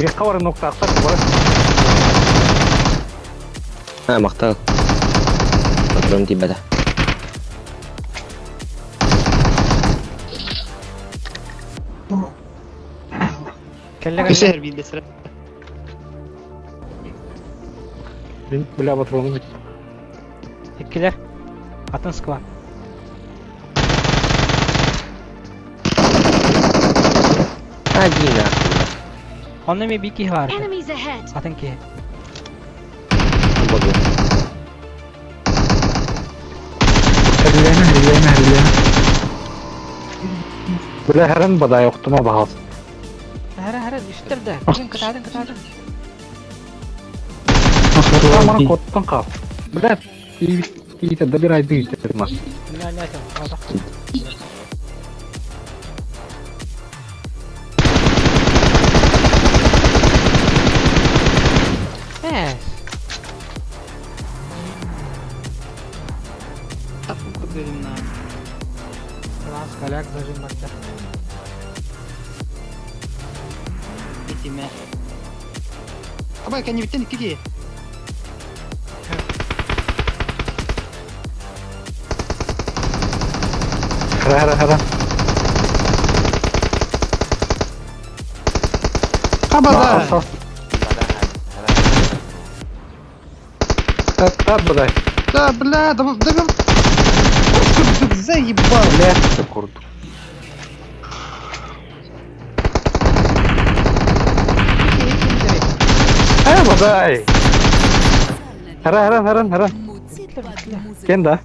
Кириэххэ баран уктаахтар бары. А, махтал. Патрон тиийбэтэ. Кэллэ кэллэ. Өсөһөр биирдэстэрэ. Мин бля патрону Иккилэр. Атын склад. Один нахуй. Онно эмиэ биир киһи баар этэ. Enemies ahead! Атын киһи. Боду. Херлээмэ, херлээмэ, херлээмэ. Бля хэрэн бадай охтума баҕас. Хара хара үстэр да. Кытын кытаатын кытаатын. Мана коттон хаал. Бля тиитэ да бир айды иитэр мас. Не не этим. Э. Класс, коляк зажим барда. Итиме. Абай, кэннибиттэн икки киһи. Хара хара хара. Хабада! Тат тат бадай. Да, бля, да, да, да, заебал. Бля, курдук. Э, бадай. Хара хара хара хара. Кен да.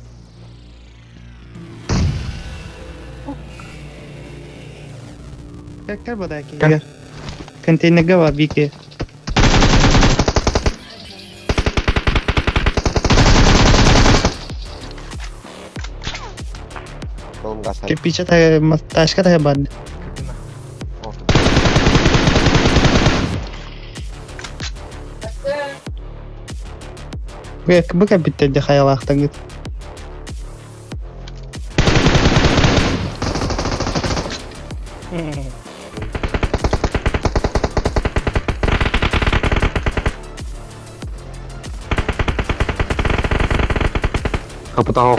Как бадай кигер? Контейнерга бар бики. के पीछे था ताश का था बंद. Бу кэбиттэрди хайалаахтаҥҥыт Капытаҕа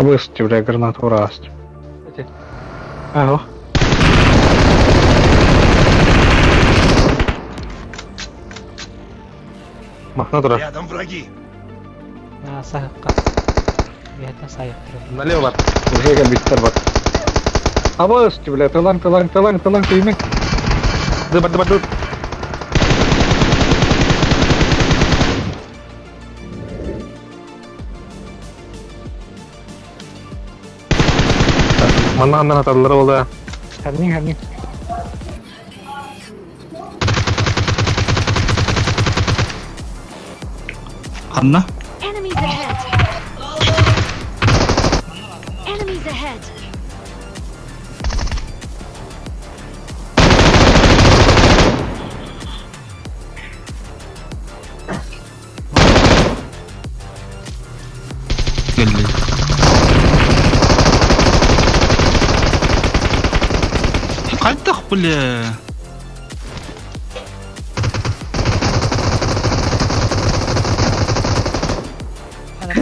Абысти, бля, гранату раст. Ага. Махна тура. Рядом враги. Сахыкка. Биһэтин сайыктырым. Налево бар. Уже кэлбиттэр бар. Абысти, бля, тылаң, тылаң, тылаң, тылаң, тыймең. Ды бар, ды бар, ды. Манна аннан аталлар ола. Хәрнең, хәрнең. Ханна? Enemies ahead! Enemies ahead! Кэлли. Хайдах бля?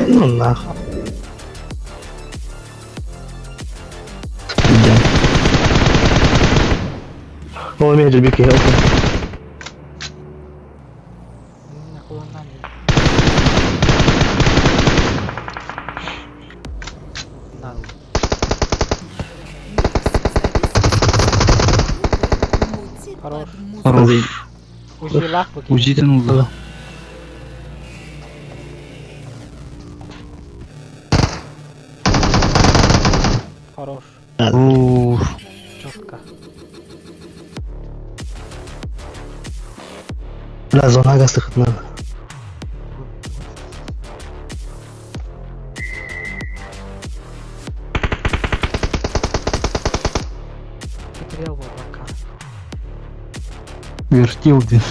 Ну нахуй. Ол мен жүрбек Хорош. Хорош. Узилах бу Узитен улла. Хорош. Ух. Четко. Бля, зона гастых надо. Потерял был пока. Вертил, блин.